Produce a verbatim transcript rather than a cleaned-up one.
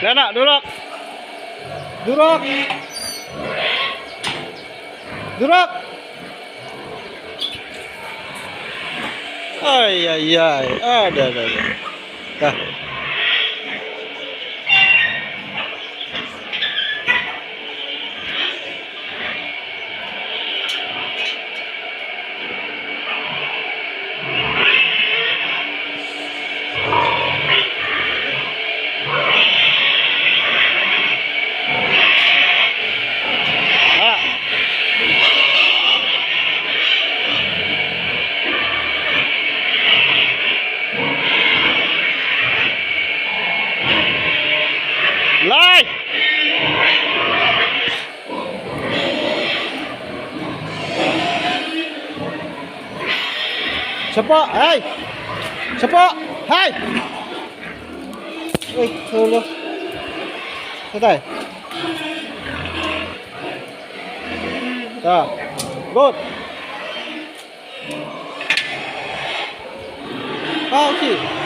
Lana, durok. Durok. Durok. Ai, ai, ai. Ada, ada, ada. Dah. Lai. Shapoh, hai. Shapoh, hai. Oi, hello. Satai. Ta. Good. Ah, okay.